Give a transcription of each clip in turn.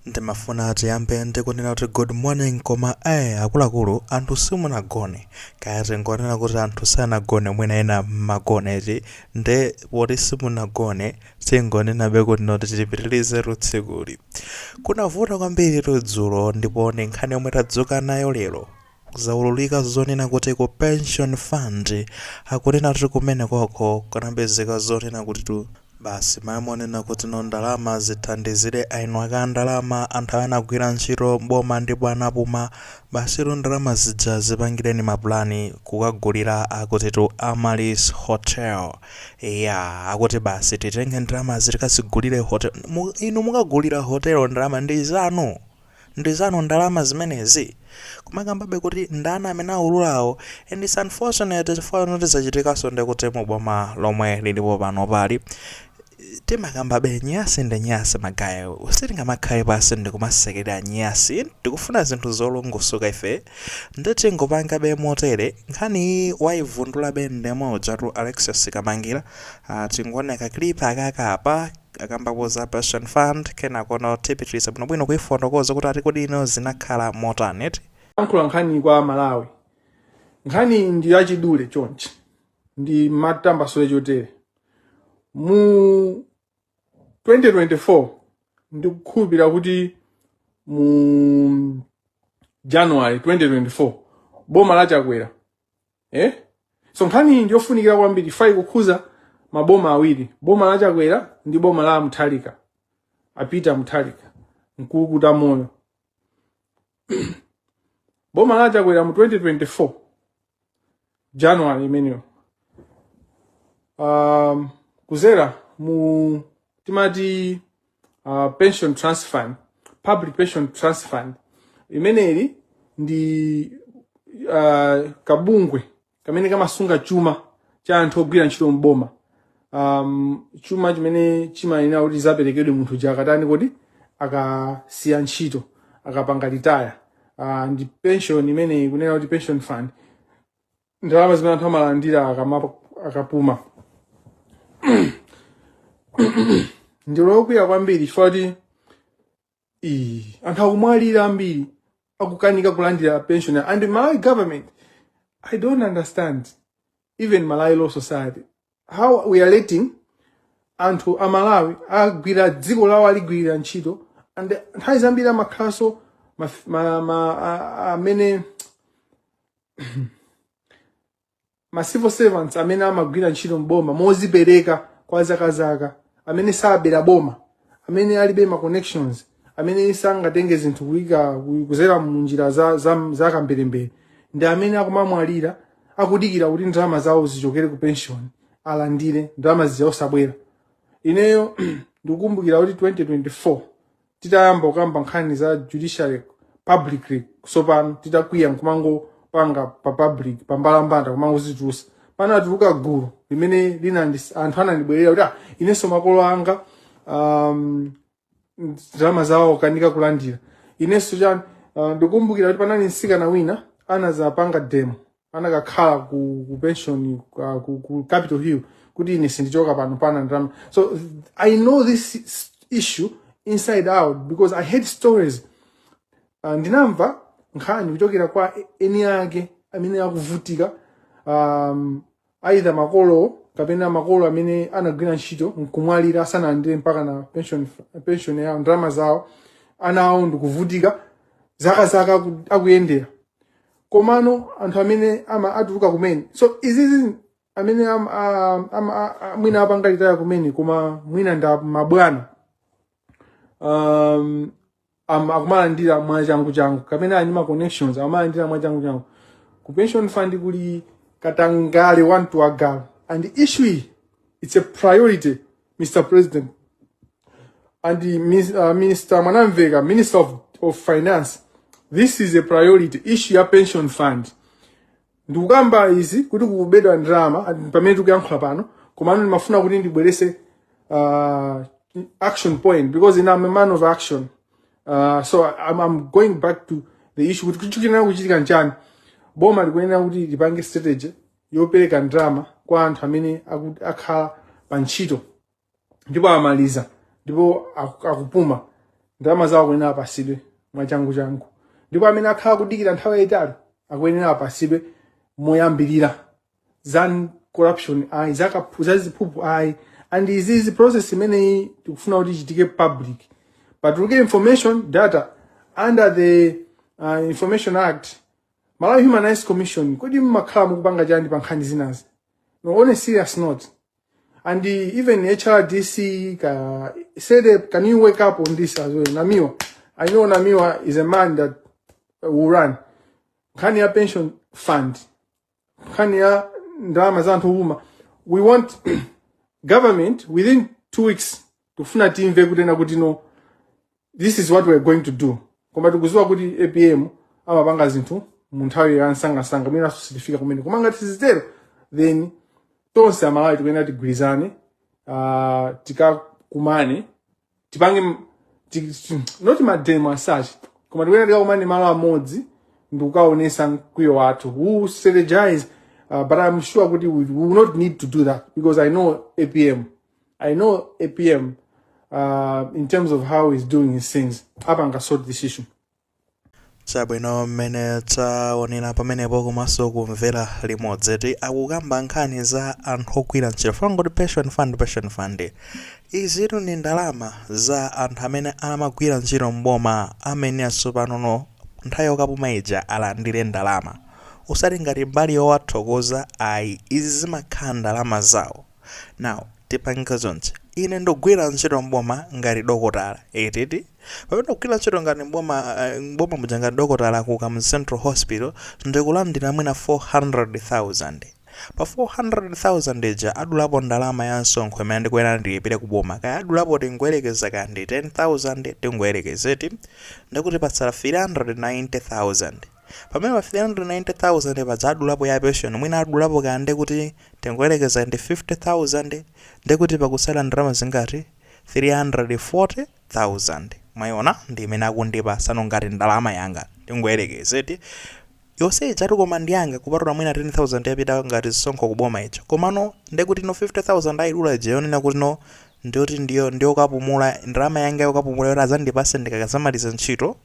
Ndimafuna tiyambe ndikunena kuti good morning, koma akuluakulu, anthu simunagone. Kaya tingonena kuti anthu sanagone, mwina ena mmagona eti? Nde poti simunagone, tingonenabe kuti noti tipitilize tsikuli. Kunavuta kwambiri dzulo, ndipo ndi nkhani yomwe tadzuka nayo lero. Zaululika zonena kuti ku Pension Fund, akunena kuti kumene koko kunapezeka zonena kuti tu basi mamonena kuti no ndalama zithandizire ainu aka ndalama anthu anagwira ntchito boma ndipo anapuma, basi tu ndalama zija zipangireni mapulani kukagulira akuti tu Amaryllis Hotel. Ya, akuti basi titenge ndalama zitikazigulire hotel. Inu mukagulira hotel ndalama ndi zanu, ndi zanu ndalama zimenezi? Kumakambabe kuti ndani amene aululawo, and it's unfortunate chifukwa kuti zachitikanso ndikuti mu boma lomwe lilipo pano pali timakambabe nyasi ndi nyasi. Magayo, sitingamakhale pasi ndikumasekerera nyasi, tikufuna zinthu zolongosoka ife. Nditingopangabe motere, nkhani iyi waivundulabe ndemo ujatu Alexius Kamangira. Tingooneka clip akaka apa akambapo za pension fund, kenakono tipitiriza bwinobwino kuifotokoza kuti ati kodi ino zinakhala motani. Yankhula nkhani kwa Malawi. Nkhani ndi yachidule chonchi, ndi matambasule chotere. Mu 2024, ndikukhulupirira kuti mu January 2024, boma la Chakwera, eh? So nkhani iyi ndiyofunikira kwambiri fai kukhuza maboma awiri, boma la Chakwera ndi boma la Mutharika, a Peter Mutharika mkulukuta moyo. Boma la Chakwera mu 2024 January imeneyo, kuzera mu timati pension trust fund, Public Pension Trust Fund. Imeneli ndi kabungwe kamene kamasunga chuma cha anthu ogwira ntchito mboma, chuma chimene chimayenera kuti zaperekedwe munthu jakatani kodi akasiya ntchito, akapanga retire. Ndi pension imeneyi, kunena kuti pension fund, ndalama zimene anthu amalandira akapuma. Ndilokwiya kwambiri chifukwa kuti anthu akumwalira ambiri, akukanika kulandira pension, and the Malawi government, I don't understand, even Malawi Law Society, how we are letting anthu amalawi agwira dziko lawo, aligwirira ntchito, and nthawi zambiri amakhalanso amene ma civil servants amene amagwira ntchito mboma mozipereka kwa zakazaka, amene sabera boma, amene alibe ma connections, amene sangatenge zinthu kuyika kuzera munjira za kamberembere, ndi amene akumamwalira akudikira kuti ndalama zawo zichokere ku pension, alandire ndalama zija, osabwera. Ineyo ndikukumbukira kuti 2024 titayamba kukamba nkhani za judiciary publicly, tsopano titakwiya nkumangopanga pa public, pambalambanda, kumangozitulusa, panatuluka gulu limene lina anthu anandibwerera kuti, "Ah, inenso makolo anga ndalama zawo kanika kulandira, inenso chani." Ndikumbukira kuti panali mtsikana wina anazapanga demo, anakakhala ku pension, ku Capitol Hill kuti ine sindichoka pano pana ndalama. So I know this issue inside out because I heard stories. Ndinamva nkhani kuchokera kwa eni ake amene akuvutika, either makolo kapena makolo amene anagwira ntchito nkumwalira asanalandire mpaka na pension yawo, ndalama zawo, ana awo ndikuvutika zaka zaka akuyendera. Komano anthu amene ama atuluka kumene, so izizi amene mwina apanga retire kumene, koma mwina nda mabwana, akumalandira mwachangu changu, kapena ali ma connections, amalandira mwachangu changu. Ku pension fund kuli katangale wantu agalu, and the issue iyi, it's a priority, Mr President and the Minister Mwanamveka, Minister of Finance. This is a priority issue ya pension fund. Ndikukamba izi kuti kukubedwa ndalama pamene tikuyankhula pano, komano ndimafuna kuti ndibwerese action point because I'm a man of action. So I'm going back to the issue kuti chikuyenera kuchitika nchani. Boma likuyenera kuti lipange strategy yopereka ndalama kwa anthu amene akhala pa ntchito ndipo amaliza ndipo akupuma. Ndalama zawo akuyenera apasidwe mwachangu changu, ndipo amene akhala kudikira nthawi yayitali akuyenera apasidwe moyambirira. Za corruption ayi, za ziphuphu ayi. And izizi, process imeneyi tikufuna kuti ichitike public, patuluke information, data under the Information Act. Malawi Human Rights Commission, kodi mmakhala mukupanga chani pa nkhani zinazi? No, on a serious note, and even HRDC ka said, can you wake up on this as well? Namiwa, I know Namiwa is a man that will run nkhani ya pension fund, nkhani ya ndalama za anthu opuma. We want government within 2 weeks. Tikufuna timve kutena kuti, no, this is what we're going to do. Koma tikuziwa kuti APM amapanga zinthu mu nthawi ya msangasanga, mwinanso sitifika kumene. Koma ngati sizitero, then tonse Amalawi tikuyenera tigwirizane, tikakumane, tipange not mademo as such, koma tikuyenera tikakumane malo amodzi ndikukaonesa mkwiyo wathu. We will strategize, but I'm sure kuti we will not need to do that because I know APM. I know APM in terms of how he's doing his things, apanga sort this issue. Chabwino, mmene taonera pamenepo komanso kumvera limodzi, ti akukamba nkhani za anthu ogwira ntchito fangoti pension fund. Pension fund izitu ndi ndalama za anthu amene amagwira ntchito mboma, amene atsopanono nthawi yokapuma ija alandire ndalama, usati ngati mbali yowathokoza ayi. Izi zimakhala ndalama zawo. Now tipange zonse, ine ndikugwira ntchito mboma ngati dokotala etiti. Pamene ndikugwira ntchito ngati mboma muja ngati dokotala ku Kamuzu Central Hospital, ndikulandira mwina 400,000. Pa 400,000 ija adulapo ndalama ya msonkho imene ndikuyenera ndilipire kuboma, kaya adulapo tingoyerekeza kaya ndi 10,000, tingoyerekezeti, ndikuti patsala 390,000. Pamene pa 390,000 paja adulapo ya pension, mwina adulapo kaya ndikuti tingoyerekeza ndi 50,000, ndikuti pakusala ndalama zingati? 340,000. Mwayiona, ndi imene akundipasano ngati ndalama yanga, tingoyerekezeti yonse ijatu, koma ndi yanga kupatula mwina 10,000 yapita ngati zisonkho kuboma ija. Komano ndekuti no 50,000 ayidula ija yonena kuti no, ndiyoti ndiyo ndiyokapumula, ndalama yanga yokapumula yoti azandipase ndikakazamaliza ntchito,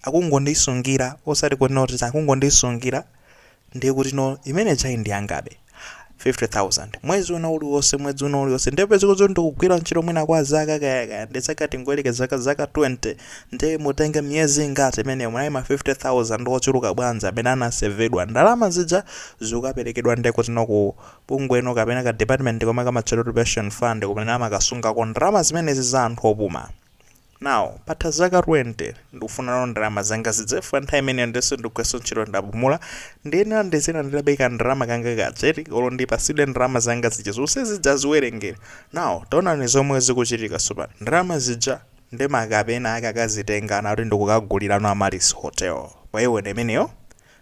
akungondisungira, osati kuti noti akungondisungira, ndiye kuti no, imene chayi ndi yangabe 50,000 mwezi una uliwonse, mwezi una uliwonse. Ndipo zikuti ndikugwira ntchito mwina kwa zaka kaya ndi zaka, tingoyerekeza zaka 20, ndiye mutenge miyezi ingati imene munayi ma 50,000 ochuluka bwanji amene anasevedwa. Ndalama zija zikukaperekedwa ndeko tino ku bungweno kapena ka department komwe kamatchedwa pension fund, kumene amakasungako ndalama zimenezi za anthu opuma. Now patha zaka 20, ndikufuna ndalama zanga zidzefa. Nthawi imeneyo ndiso ndikugwiranso ntchito, ndapumula, ndiyena ndizina ndilabeka ndalama kanga kacheti, olo ndipasidwe ndalama zanga zija zonse zija ziwerengere. Now taonani zomwe zikuchitika tsopano. Ndalama zija ndi makapena ake akazitenga anati ndikukagulirano Amaryllis Hotel. Waiwona imeneyo?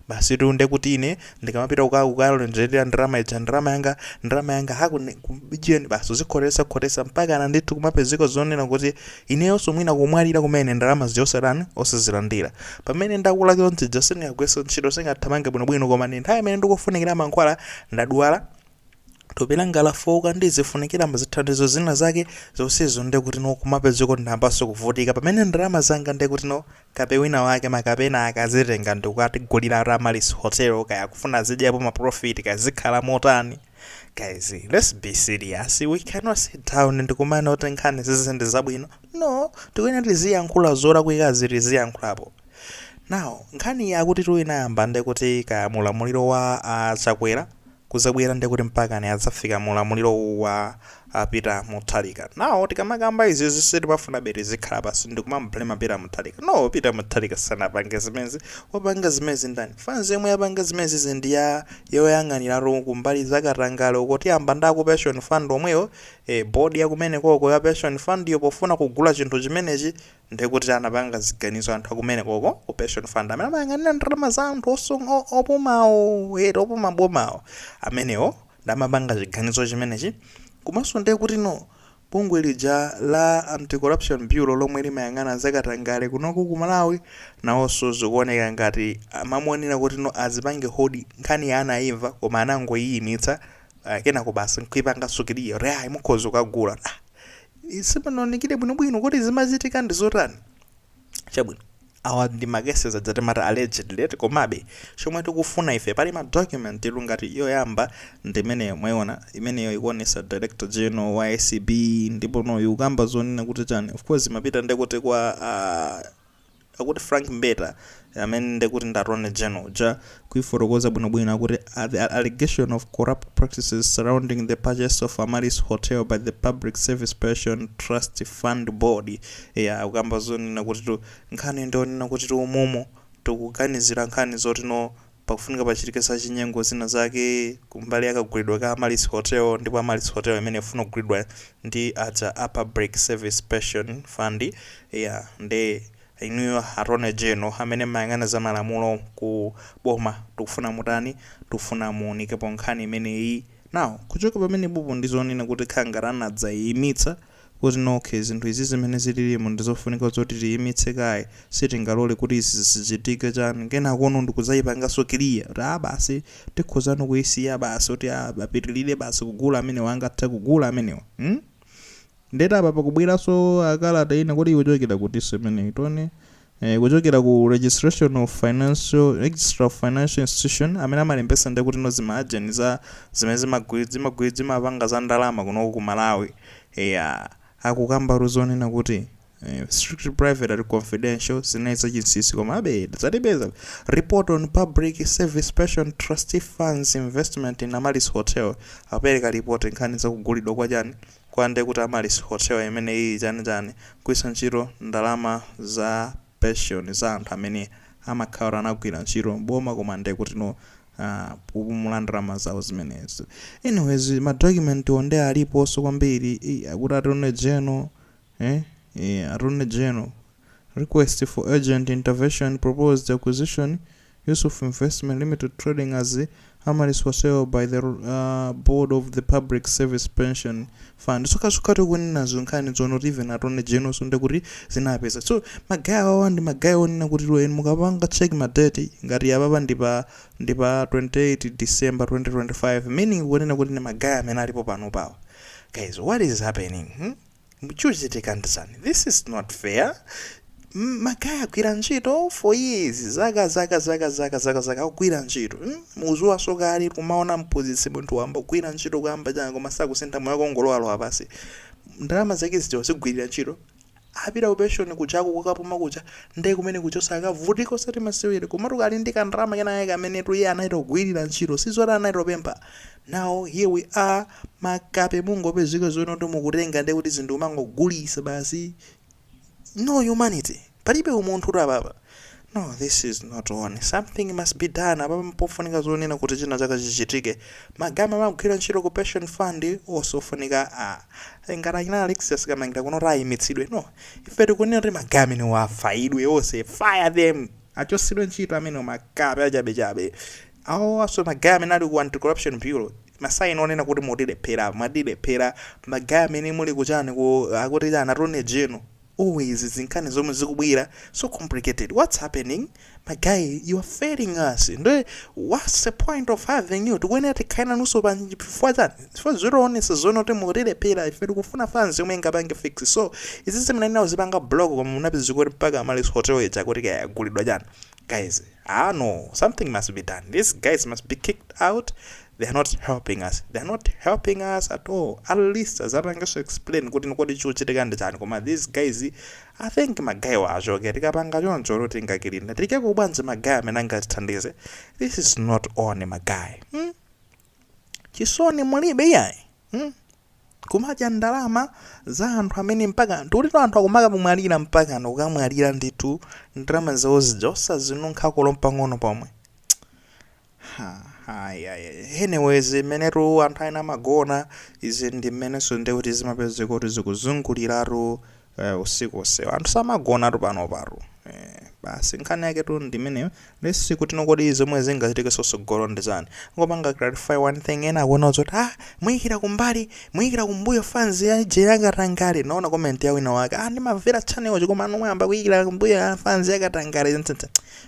Basi tunde kuti ine ndikamapita kukalonjerera ndalama ija, ndalama yanga hakujeni, basi uzikhotetsa khotesa mpaka na ndithu kumapezeka zonena kuti ineyonso mwina kumwalira kumene ndalama ziosadani osazilandira. Pamene ndakula chonchija, sindingagwiritse ntchito, singathamange bwinobwino, koma ndi nthawi imene ndikufunikira mankhwala, ndadwala, thupi langa lafoka, ndizifunikira zithandizo zina zake zonsezo, ndekuti no, kumapezeka kuti ndayambanso kuvutika, pamene ndalama zanga ndekuti no, kape wina wake, makapena akazitenga ndikukatigulira Amaryllis Hotel, kaya kufuna zidyapo ma profit, kazikhala motani? Guys, let's be serious. We cannot sit down ndikumana kuti nkhani zizi ndi zabwino. No, tikuyenera tiziyankhula zolakwikazi, tiziyankhulapo. Now nkhani yakuti tuinayamba ndekuti kaya mulamuliro wa Chakwera, kuzabwera ndekuti mpaka ni adzafika mulamuliro wa Peter Mutharika. Now tikamakamba izi zonse, timafuna beti zikhala pasi ndikumamblame Peter Mutharika. No, Peter Mutharika sanapange zimezi. Wapanga zimezi ndani? Fanzi yomwe yapanga zimezi ndi ya yoyang'aniratu kumbali zakatangale uko. Tiyamba ndaku pension fund omweyo, board yakumene koko ya pension fund yo, pofuna kugula chinthu chimenechi, ndikuti anapanga ziganizo anthu akumene koko ku pension fund amene amayang'anira ndalama za anthu opumawo, eti opuma bomawo, amenewo ndamapanga chiganizo chimenechi. Komanso ndiye kuti no, bungwe lija la Anti-Corruption Bureau lomwe limayang'ana zakatangale kunoku ku Malawi, nawonso zikuoneka ngati amamuonera kuti no, azipange hold nkhani ya anayimva, koma anangoyiyimitsa, kenako basi nkuipanga sukiriyo re, ayi, mukhoza kukagula. Ah, sipanaonekere bwinobwino kuti zimachitika ndi zotani. Chabwino, awa ndi ma cases aja timati allegedly, komabe chomwe tikufuna ife, pali ma document ilu. Ngati yoyamba ndimeneyo mwayiona imeneyo, ikuonesa Director General wa ACB, ndipo no ikukamba zonena kuti chani? Of course imapita ndekuti kwa akuti Frank Mbeta, amene ndekuti ndi Attorney General ja, kuifotokoza bwinobwino akuti the allegation of corrupt practices surrounding the purchase of Amaryllis Hotel by the Public Service Pension Trust Fund Board. Ya, akukamba zonena kuti tu nkhani ndionena kuti tu umumo tikuganizira nkhani zoti no pakufunika pachitike zachinyengo zina zake kumbali yakagulidwa ka Amaryllis Hotel, ndipo Amaryllis Hotel imene ifuna kugulidwa ndi aja a Public Service Pension Fund. Ya, ndi inuyo Attorney General amene mayang'ana za malamulo ku boma, tikufuna mutani? Tikufuna muunikepo nkhani imeneyi. Now, kuchoka pamene popo ndizonena kuti khangati anadzayimitsa kuti no, okay, zinthu izi zimene zililimo ndizofunika zoti tiyimitse kaye, sitingalole kuti izi zichitike chani. Kenakono ndikudzayipanganso clear kuti a basi, tikhozano kuyisiya basi, kuti a apitilire basi kugula amene wangathe kugula amenewa, Ndeta apa pakubweranso akalata ina kuti ikuchokera kuti imeneyi tone kuchokera ku registration of financial registrar of financial institution, amene amalembesa ndi kuti no zima agent za zimene zimapanga za ndalama kunoko ku Malawi. Ya, akukamba zonena kuti strictly private and confidential, zinayi zachinsinsi, koma abe zatipeza. Report on Public Service Pension Trustee Funds investment in Amaryllis Hotel. Apereka report nkhani zakugulidwa kwa chani, kwande kuti Amaryllis Hotel imene iyi chani chani, kuyisa ntchito ndalama za pension za anthu amene amakhala anagwira ntchito boma, koma nde kuti no kupumula ndalama zawo zimenezo. Anyways, ma document onde aliponso kwambiri. Akuti Attorney General, Attorney General request for urgent intervention, proposed acquisition, Yusuf Investment Limited trading as Amaryllis Hotel by the board of the Public Service Pension Fund. So kasukati kunena nkhani zono kuti even Attorney General so ndekuti zinapeza. So ma guy awawa ndi ma guy onena kuti lweni mukapanga check ma date, ngati apapa ndi pa 28 December 2025, meaning kunena kuti ndi ma guy amene alipo pano pawa. Guys, what is happening, Chuchitika ndizani? This is not fair. Ma guy agwira ntchito for years, zaka zaka zaka zaka zaka zaka akugwira ntchito, Muzuwaso kale kumaona mphunzitsi, munthu wamba kugwira ntchito kuyamba changa, koma sakusintha moyo, kongolowalowa pasi, ndalama zake zijawa zigwirira ntchito, apita ku pension kuchako kukapuma kucha, ndiye kumene kuchosa akavutika osati masewere, komatu kali ndi kandalama kenake kamene iye anayita kugwirira ntchito, sizoti anayita kupempha. Now here we are, makape, mungopezeka zoona kuti mukutenga ndiye kuti zinthu umangogulisa basi, no humanity, palibe umunthu kuti apapa. No, this is not on. Something must be done apapa. Pofunika zonena kuti china chaka chichitike. Ma guy amagwira ntchito ku pension fund osofunika a ngati achina Alexius Kamangira kuno ayimitsidwe. No, ife tikunena kuti ma guy amene wafayidwe onse, fire them, achosedwe ntchito amene makape achabechabe awo. Aso ma guy amene ali ku Anti-Corruption Bureau, ma sign onena kuti mutilephera, mwatilephera. Ma guy amene muli kuchani, ku akuti chani, Attorney General, always zinkhani zomwe zikubwera so complicated. What's happening? My guy, you are failing us. Nde what's the point of having you? Tikuyenera tikhale nanunso pa chifukwa chani? Chifukwa zikuonesa zoona kuti mutilephera. Ife tikufuna funds yomwe ingapange fix. So izi zimene nawo zipanga block, koma munapeza kuti mpaka Amaryllis Hotel ija kuti kayagulidwa chani. Guys, ah no, something must be done. These guys must be kicked out. They are not helping us, they are not helping us at all. At least azapangenso explain kuti kodi chikuchitika ndi chani. Koma these guys, I think ma guy achoke. Tikapanga choncho kuti tingakilinda tilike kubwanji ma guy amene angatithandize. This is not on. Ma guy, Chisoni mulibe iyayi, Kumadya ndalama za anthu amene mpaka ndikuti anthu akumaka kumwalira, mpaka kukamwalira ndithu, ndalama zawo zija osazinunkhako pang'ono pomwe. Anyways, mmenetu anthu ena amagona, izi ndi mmenenso ndikuti zimapezeka kuti zikuzunguliratu usiku onsewo anthu samagonatu pano patu. Basi, nkhani yake tu ndimeneyo. Let's see kuti nokodi zomwe zingachitike sosogolo ndi chani. Ngopanga clarify one thing, ena akuona zoti, ah, muyikira kumbali, muyikira kumbuyo fans ya yakatangale. Naona comment ya wina wake, "Ah, ndimamvera channel, koma anu mwayamba kuyikira kumbuyo fans yakatangale."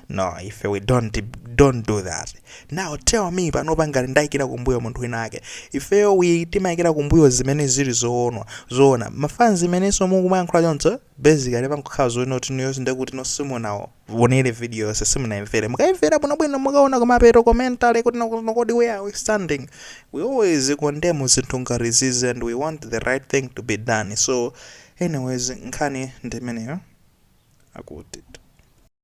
No, ife we don't do that. Now tell me, panopa ngati ndayikira kumbuyo munthu wina ake, ifeyo we timayikira kumbuyo zimene zili zoonwa, zoona. Mafans imenenso mukumayankhula choncho, basically pankukhala zoona kuti niyonse ndekuti no simunaonere video yonse, simunayimvere. Mukayimvera bwinobwino, mukaona kumapeto commentary kuti nokodi where are we standing. We always condemn zinthu ngati zizi and we want the right thing to be done. So anyways, nkhani ndimeneyo akuti.